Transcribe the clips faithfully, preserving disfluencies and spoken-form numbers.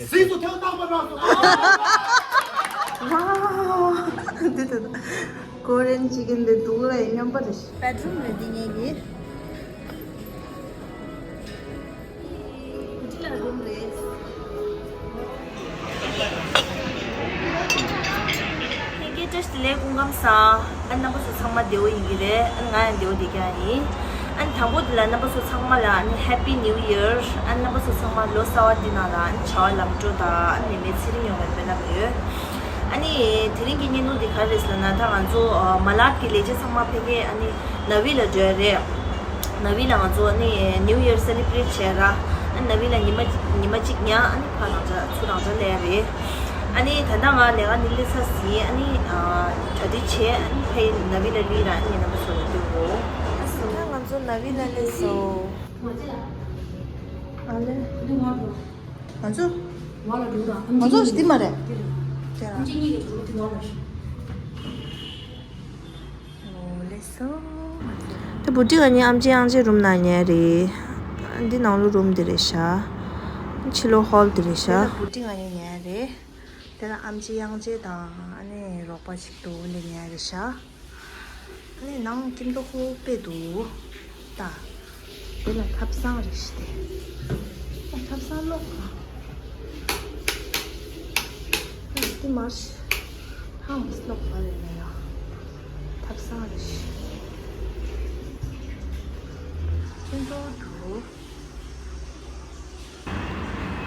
ཟིགས་སུ་ཐལ་རྣམ་པ་རང་སོ། ཝའོ། འདི་ད་ད། ཀོ་རེན་ཅི་ཀན་དེ་འདུག་ལ་ཡིན་སྙམ་པ་རེད། བེད་རུམ་རེད་འདི་ངེད་ཀྱི། འདི་ལ་རུམ་རེད། ལྷན་རྒྱས་བཀྲ་ཤིས་བདེ་ལེགས། སྐུ་ཁམས་བཟང་། ཨ་ནི་རྣམ་པ་ཚོ་ཚང་མ་བདེ་པོ་ཡིན་གྱི་རེད། ཨ་ནི་ང་ཡང་བདེ་པོ་བསྡད་ཀྱི་ཡིན། ཨ་ནི་དང་པོ་དེ་ལ་རྣམ་པ་ཚོ་ཚང་མ་ལ་ཨ་ནི་Happy New Year། ཨ་ནི་རྣམ་པ་ཚོ་ཚང་མ་ལོ་གསར་པ་འདི་ནང་ལ་ཨ་ནི་བྱ་བ་ལམ་འགྲོ་དང་ཨ་ནི་ནད་མེད་ཚེ་རིང་ཡོང་བའི་སྨོན་ལམ་ཡོད། ཨ་ནི་དེ་རིང་གི་བརྙན་ཐུང་འདི་ག་རེ་རེད་ཟེར་ན། ད་ང་ཚོ་ཨ་མ་ལག་གི་ལས་བྱེད་ཚང་མ་ཕ་གིར་ཨ་ནི་ན་བི་ལ་འགྲོ་ཡ་རེད། ན་བི་ལ་ང་ཚོ་ཨ་ནི་New Year celebrate བྱས་ར། ཨ་ནི་ན་བི་ལ་ཉི་མ་ཉི་མ་གཅིག་ཉལ། ཨ་ནི་ཕར་རང་འཇགས་ཚུར་རང་འཇགས་སླེབས་ཡ་རེད། ཨ་ནི་ད་ལྟ་ང་ལས་ཀ་ནས་སླེབས་ཚར་ཟིན། ཨ་ནི་ཨ་གྲ་སྒྲིག་བྱས། ཨ་ནི་ཕ་གིར་ན་བི་ལ་སླེབས་ར། ཨ་ནི་རྣམ་པ་ཚོ་ལ་སྟོན་གོ། ད་ང་ཚོ་ན་བི་ལ་སླེབས་སོང་། ཨ་ལེ། ང་ཚོ། ང་ཚོ་འདི་མ་རེད། དེ་ར། ཨོ་ལེ་སོ། དེ་བུ་ཊི་ང་གཉིས་ཨམ་ཆི་གཡང་ཆི་རུམ་ནང་ཉལ་རེད། འདི་ནང་ལོགས་རུམ་འདི་རེད་ཤག་ཕྱི་ལོགས་ཧོལ་འདི་རེད་ཤག་བུ་ཊི་ང་གཉིས་ཉལ་རེད། དེ་ལ་ཨམ་ཆི་གཡང་ཆི་དང་ཨ་ནི་རོགས་པ་ཞིག་འདུག་འདི་ཉལ་རེད་ཤག་ཨ་ནི་ནང་ཁྱིམ་ཐོག་ཁོ་དཔེ་འདུག་ད། དེ་ལ་ཐབ་ཚང་རེད་ཤག་དེ། ཨ་ཐབ་ཚང་ལོག་ག་ཨ་དེ་མར་ཧང་མི་ལོག་ག་རེད་ན་ཡ། ཐབ་ཚང་རེད་ཤག་ཁྱིམ་ཐོག་འདུག་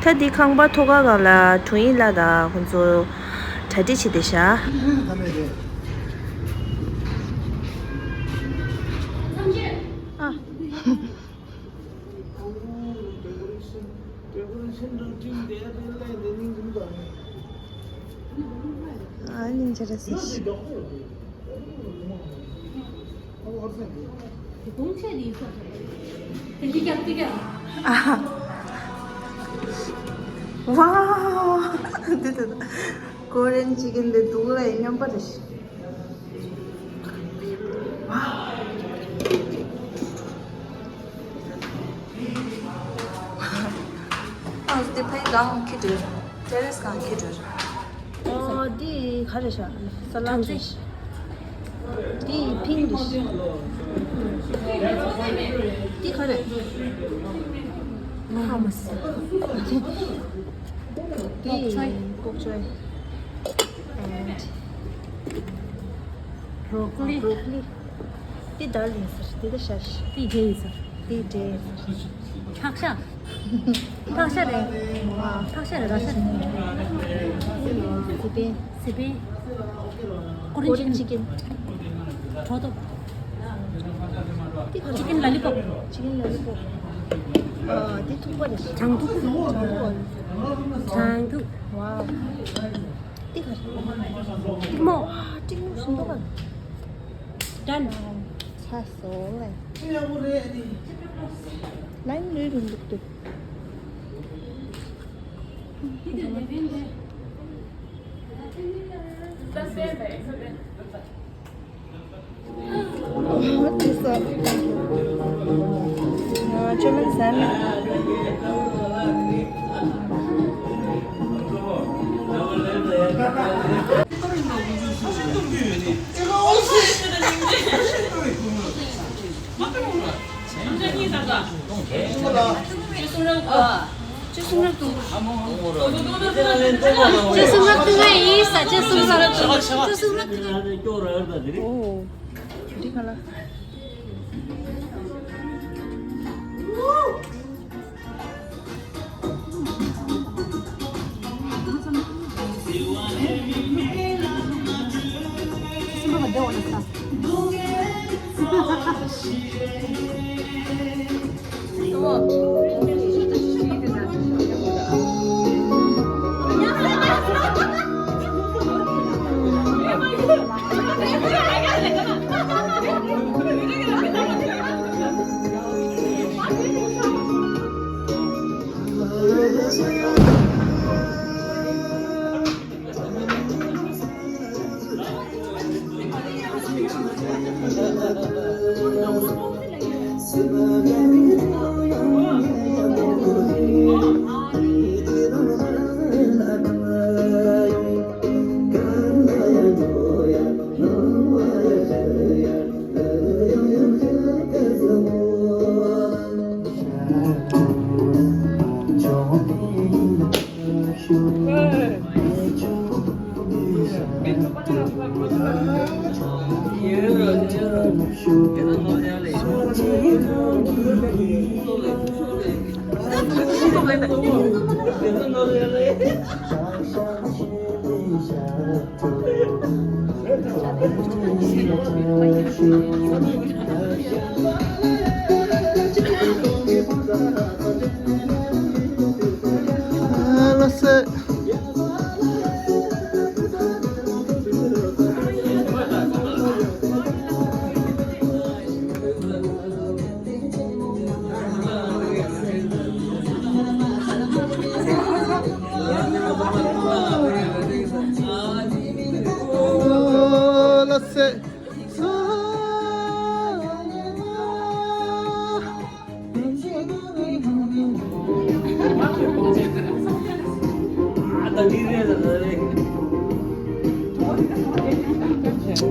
ད་འདི་ཁང་པ་ཐོག་ཁ་སྒང་ལ་དྲུང་ཡིག་ལགས་དང་ཁོང་ཚོ་གྲ་སྒྲིག་བྱེད་བསྡད་ཤག་ཨ། ཨ་ནི་འཇར་སི། ཝའོ། འདི་ད་ད། ཀོ་རེན་ཅི་ཀན་དེ་འདུག་ལ་ཡིན་སྙམ་པ་རེད། ཨ་དེ་ཕའི་གང་ཁྱི་འདྲ། ཏེ་རེས་གང་ཁྱི་འདྲ། ཨོ་འདི་ག་རེ་ཤག་ས་ལ་ཏྲེ། འདི་ཕིང་རེད། འདི་ག་རེ། ཧ་མ་སི། འདི་ཀོག་ཅོའི། ཀོག་ཅོའི། And broccoli. Broccoli. འདི་དར་ལིང་ཟེར། འདི་ད་ཤ་ཤ། འདི་འབྲས་ཡིན་ཟེར། འདི་འབྲས་ཡིན་ཟེར། ཁྲག་ཤ། ཁྲག་ཤ་རེད། ཁྲག་ཤ་རེད། ར་ཤ་རེད། སི་པན། སི་པན། ཀོ་རེན་ཅི་ཀན། གྲོ་ཐོག་འདི་ག་རེ། ཅི་ཀན་ལ་ལི་པོབ། ཅི་ཀན་ལ་ལི་པོབ། ཨ་འདི་ཐུག་པ་རེད། གྲང་ཐུག་གྲང་ཐུག་གྲང་ཐུག་ཝའོ། འདི་ག་རེ། ཏིག་མོ། ཏིག་མོ་ཞིམ་པོ་ག་ཌན། ཚ་སོང་ལེ། ལན་རེ་རུ་འདུག་ཏུ། What is that? Uh, German salmon.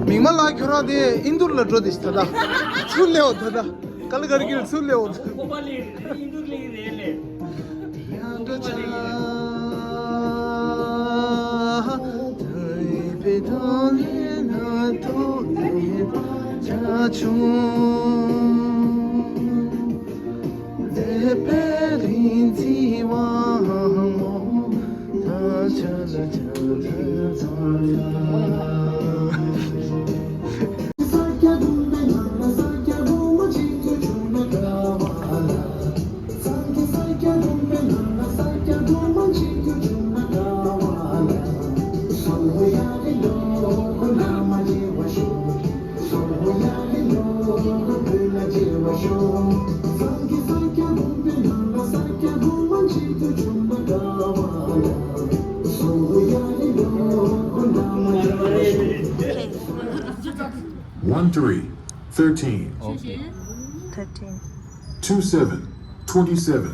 མིག་དམར་ལགས་ཁྱོད་རང་དེ་ཨིན་དུར་ལ་འགྲོ་དེ་ད་ལྟ་ཚུར་སླེབས་འོ། ད་ལྟ་ཀལ་ག་རི་གིར་ཚུར་སླེབས་འོ། One three, thirteen. Okay. Thirteen. Two seven, twenty-seven.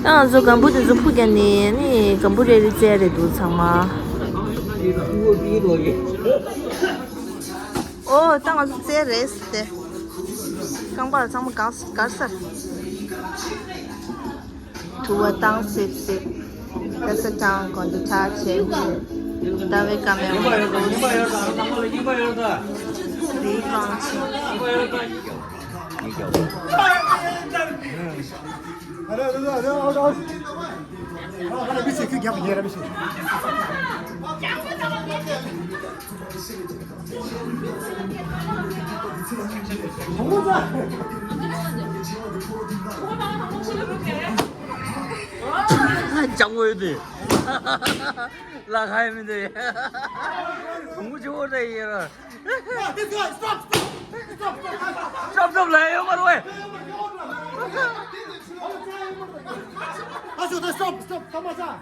ད་ང་ཚོ་སྒམ་པོ་དེ་ཚོ་ཕུ་རྒྱག་ནས་ནི་སྒམ་པོ་རེ་རེ་བཙལ་རེ་འདུག་ཚང་མ། ཨོ་ད་ང་ཚོ་བཙལ་རེད་ཟེར་ཏེ། རྐང་པ་ཚང་མ་གར་གར་ས། དུ་བ་བཏང་སིབ་སིབ། ད་ས་གྲང་གོན་དུ་ཐག་ཆད། ཟླ་བའི་སྐར་མའི་འོད་ཟེར། རིའི་རྐང་ཆེན། ལྕགས་པོ་ཡོད་དེ། ལ་ཁ་ཡི་མི་འདུག་བུ་མོ་ཆེ་བོ་དེ་ཡིན་ར། Stop, stop, stop, stop, stop, stop. Stop, stop, ལ་ཡོད་མ་རེད། ཨ་ཤོ་ད་stop, stop, stop, stop.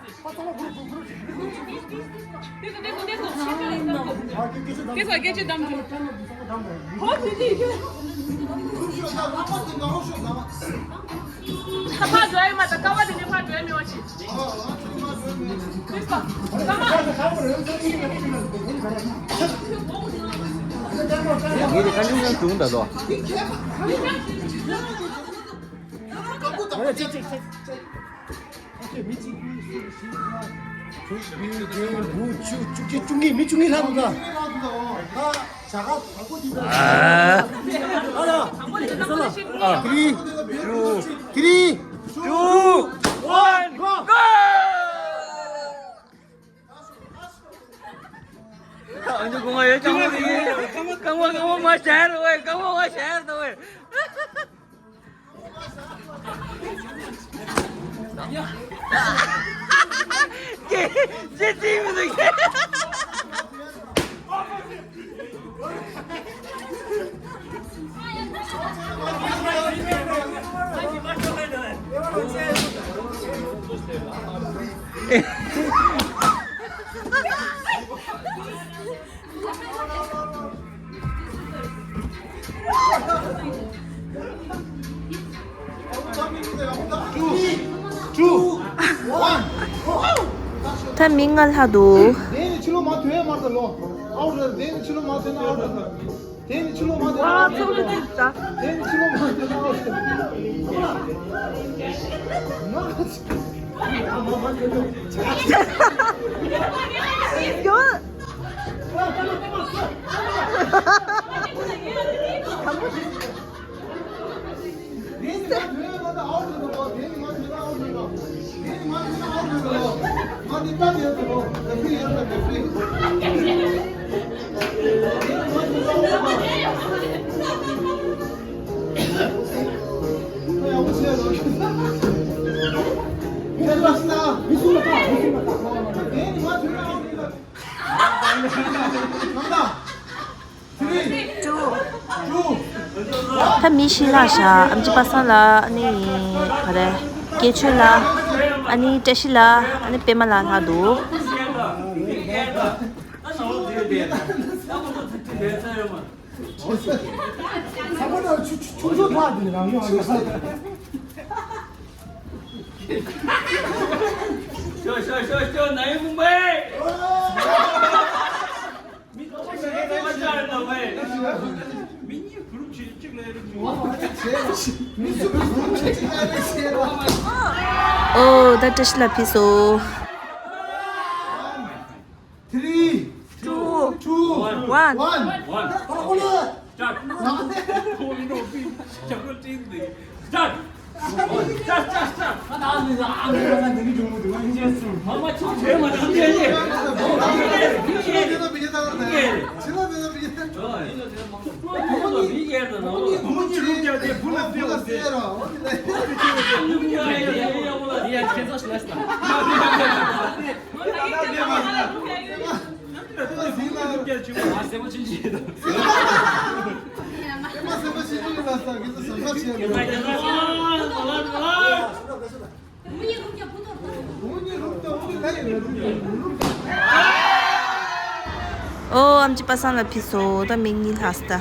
ངས་དེ་ཁ་ཉུང་ཉུང་བྱུང་ད་དོ། མི་གཅིག་གཉིས་གསུམ་བཞི་ལྔ་དྲུག་བདུན་བརྒྱད་དགུ་བཅུ་བཅུ་གཅིག་བཅུ་གཉིས། མི་བཅུ་གཉིས་ལྷག་འདུག་ད། ད་བྱ་དགའ་བ་པོ་དེ་འདྲ། ཨ་ལ། ཨ། Three, two, three, two, one, go! ཨ་ནི་གོང་མ་ཡོད་ཀྱང་མ་རེད། རྐང་པ་རྐང་པ་མ་ཤར་བས། རྐང་པ་མ་ཤར་དོ་བས། ཀྱེ་ཀྱེ་ཅི་མི་འདུག་ཀྱེ། ད་མི་ལྔ་ལྷག་འདུག་དེ་ནི་ཕྱི་ལོགས་མ་ཐོན་ཡ་མ་རེད་ལོ། ཨའུ་ཊི་རེད། དེ་ནི་ཕྱི་ལོགས་མ་ཐོན་ན་ཨའུ་ཊི་རེད། དེ་ནི་ཕྱི་ལོགས་མ་ཐོན་ན་ཨའུ་ཊི་རེད། དེ་ནི་ཕྱི་ལོགས་མ་ཐོན་ན་ཨའུ་ཊི་རེད། ང་ ད་མི་བཞི་ལྷག་བཞག་ཨམ་ཆི་པ་སངས་ལགས། ཨ་ནི་ག་རེ། དགེ་ཆོས་ལགས། ཨ་ནི་བཀྲ་ཤིས་ལགས། ཨ་ནི་པད་མ་ལགས་ལྷག་འདུག་ཤོ་ཤོ་ཤོ་ཤོ། ན་ཡོང་མེད། མི་ཚོགས་ཀྱི་ལས་ཀ་ལ་བཅར་དང་བས། མི་གཉིས་གུ་རུབ་བྱེད་གཅིག་ལས་རིགས་བྱུང་། མི་གསུམ་གུ་རུབ་བྱེད་གཅིག་ལས་རིགས་བྱེད། ཨོ་ད་བཀྲ་ཤིས་ལགས་ཕེབས་སོང་། Three, two, two, one. One. One. Start. Start. ཨོ་ཨམ་ཆི་པ་སངས་ལགས་ཕེབས་སོང་། ད་མི་གཉིས་ལྷག་སོང་ད།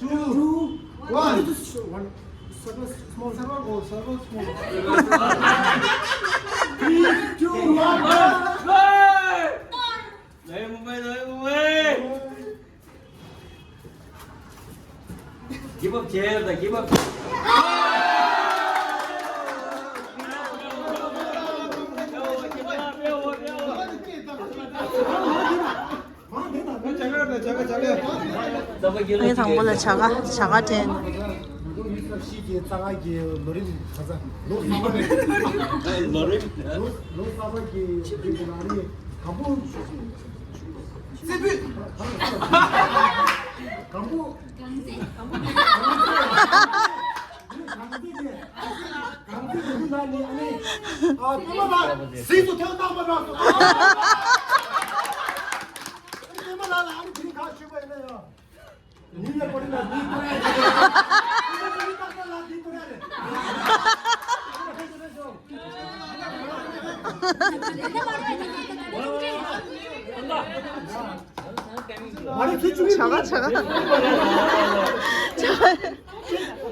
Two, one. Server small, server go, server small. Three, two, one. Hey! Hey, Mumbai, hey, Mumbai. Give up chair, the give up. ཨ་ནི་དང་པོ་ལ་བྱ་དགའ་བྱ་དགའ་སྤྲད། བྱ་དགའ་བྱ་དགའ། བྱ་དགའ།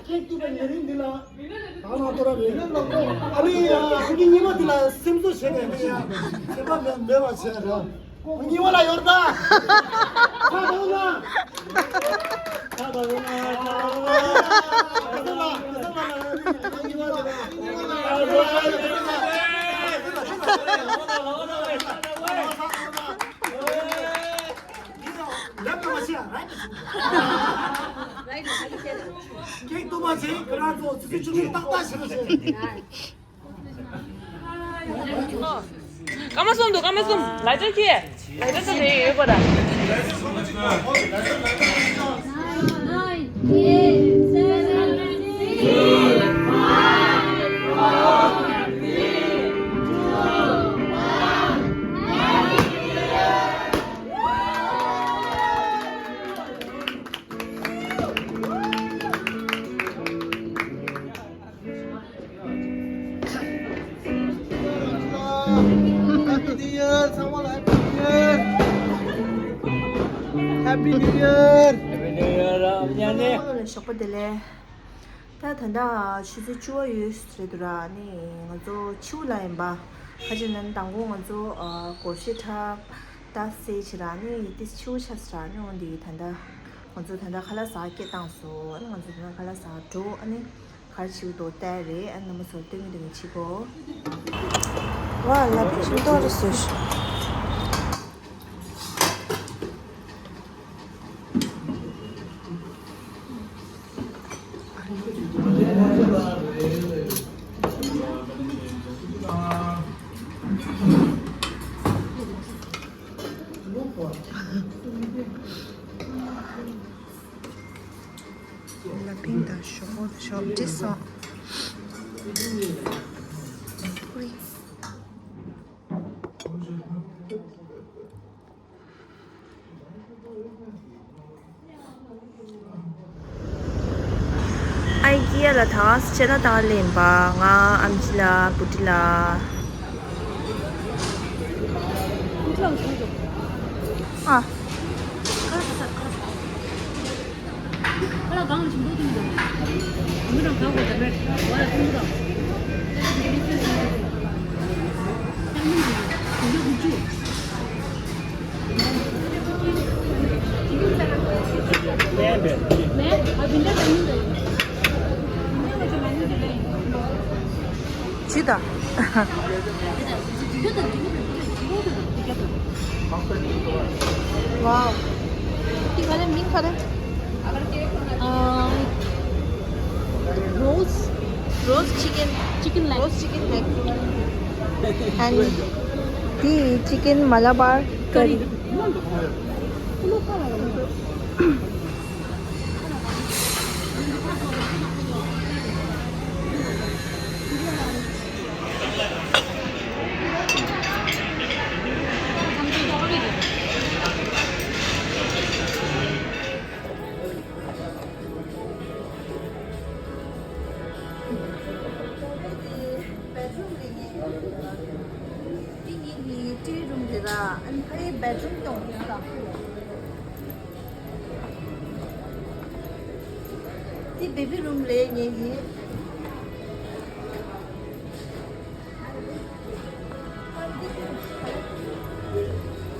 ཁྱེད་ཀྱིས་ཉེ་རིང་འདི་ལ་ད་ང་ཐོ་ར་མེད། ཨ་ནི་ཡ་ཨ་ནི་གཉིས་པ་འདི་ལ་སེམས་གསོ་བྱས་ནས་ནི་ཡ་ཁྱད་པར་མེད་མེད་པ་བྱས་ར། གཉིས་པ་ལ་ཡོར་ད། ཁ་དོག་ན། ཁ་དོག་ན། ཁ་དོག་ན། ལབ་པ་མ་བྱེད་ཨ། ཀེག་གཏུབ་པ་བྱེད། ཁྱེད་རང་ཚོ་ཆུ་ཚོད་བཅུ་གཉིས་ཏག་ཏག་བྱེད་པ་བྱེད། སྐར་མ་གསུམ་འདུག་སྐར་མ་གསུམ། ལ་ཅག་ཁྱེད་ལ་ཅག་ཚོ་དེ་ཡོད་པ་ར། Happy New Year. ཚང་མ་ལ་Happy New Year. Happy New Year. Happy New Year. ཨ་མྱེས་ནས། ཞོགས་པ་བདེ་ལེགས། ད་ད་ལྟ་ཆུ་ཚོད་བཅུ་པ་ཡོད་རེད་འདུག་ར། ནི་ང་ཚོ་ཆུ་ལ་ཡིན་པ། ཁ་ཅིག་ན་དང་པོ་ང་ཚོ་སྒོར་གཞས་འཁྲབ་ད་སེ་བྱེད་ར། ནི་དེ་ཆུ་ཆགས་ར། ནི་འོན་ཏེ་ད་ལྟ་ང་ཚོ་ད་ལྟ་ཁ་ལག་ཟ་སྐད་བཏང་སོང་། ཨ་ནི་ང་ཚོ་ད་ལྟ་ཁ་ལག་ཟ་འགྲོ། ཨ་ནི་ག་རེ་བྱེད་དགོས་ལྟ་རེད། ཨ་ནི་རྣམ་པ་ཚོར་སྟོན་གྱི་འདུག་ནི་བྱེད་དགོས། ཝ་ལ་པི་ཆུང་ཏོག་རེ་བཟོས་ཤག་ཞོག་འགྲིག་སོང་། ཨུའི། ཨའི་ཀི་ཡ་ལ་ཐག་ཆེ་ན་ཐག་ལེན་པ། ང་ཨམ་ཆི་ལ་བུ་ཏི་ལ། ཨ། ཇི་ལྟ། Wow. ཏི་ག་རེ་མིང་ག་རེ། ཨམ། Roast. Roast chicken. Chicken leg. Roast chicken leg. And the chicken Malabar curry. Bedroom དེ་ངའི་ཏི་རུམ་རེད་ད། ཨན་ཕའི་bedroom དང་ཡོད་ད། འདི་baby room རེད་ངའི་ཡིན།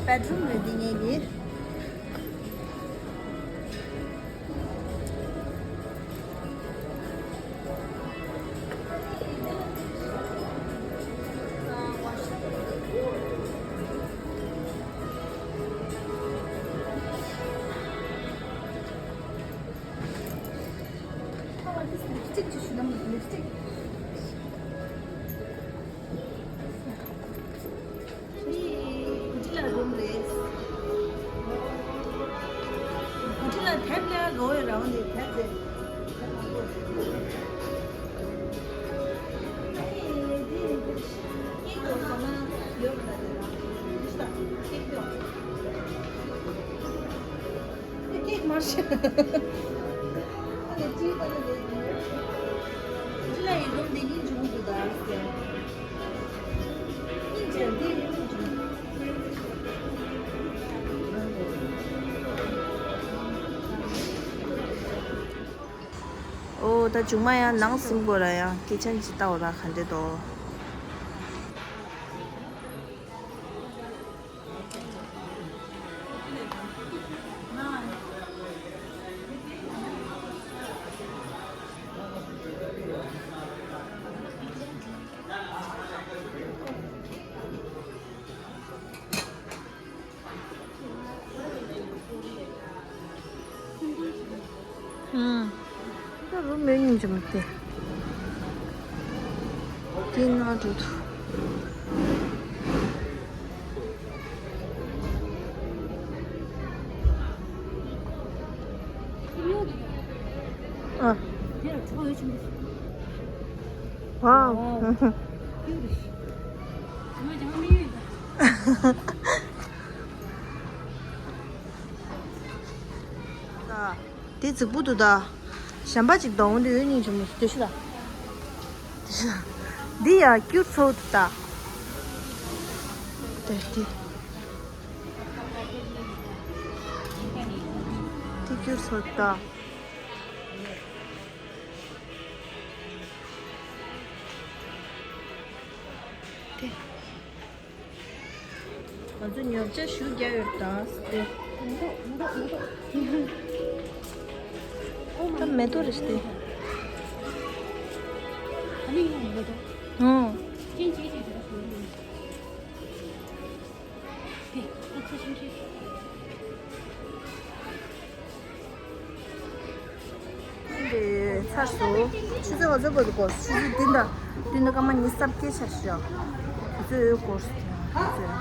Bedroom རེད་འདི་ངའི་ཡིན། Lipstick ཅིག་ཞུ་ན། Lipstick. བུ་ཁྲིད་ལ་རུམ་རེད། བུ་ཁྲིད་ལ་དེབ་ལ་གོ་བའི་རང་ནས་དེབ་དེ། ཀེག་མར་ཤ། ཨ་ལེ་ཅི་ཨ་ལེ་ལེ། ཅི་ལ་ཡི་རུམ་འདི་ཉིན་བྱུང་འདུག་ད་ཟེར། ཉིན་བྱས་འདི་རུམ་བྱུང་། ཨོ་ད་ཅུང་མ་ཡང་ནང་སིམ་དགོས་ར། ཡང་ཀི་ཆན་ཅི་ལྟ་བ་ར་ག་འདྲེ་དོ། ཧུམ། ད་རུ་མེད་ཉིན་ཅི་མི་དེ། དེ་ན་འགྲོ་ཐུ། ཨ། ཝའོ། དེ་རྫིག་པོ་འདུག་ད། གཞན་པ་ཅིག་འདོང་འདོད་ཡོད་སྙིང་རྗེ་མོ་ཞིག་འདུག་ཤི་ད། འདི་ཡ་ཀྱུར་ཚོགས་འདུག་ད། དེ་དེ། དེ་ཀྱུར་ཚོགས་འདུག་ད། དེ། ང་ཚོ་ཉོ་ཆ་ཞུ་རྒྱ་ཡོད་ད་སྟེ། ད་མེ་ཏོག་རེད་སྟེ། ཨོ། འདི་ཚར་སོང་། ཆུ་ཚོད་ང་ཚོ་བར་དུ་འགོར། ཆུ་ཚོད་བདུན་དང་བདུན་དང་སྐར་མ་ཉི་ཤུ་རྩ་བརྒྱད་ཆགས་ཤག་དུས་ཚོད་འགོར་སོང་། དུས་ཚོད་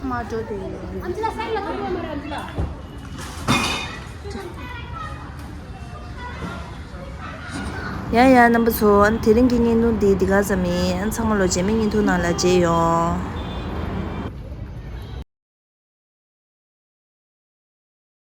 མ་འགྲོ་དེ་ཡིན། ཨམ་ཆི་ལ་སའི་ལ་ཐོབ་ཡོད་མ་རེད། ཨམ་ཆི་ལ། ཡ་ཡ་རྣམ་པ་ཚོ། ཨ་ནི་དེ་རིང་གི་བརྙན་ཐུང་འདི་འདི་ག་ཙམ་ཡིན། ཨ་ནི་ཚང་མ་ལོ་རྗེས་མའི་བརྙན་ཐུང་ནང་ལ་མཇལ་ཡོང་།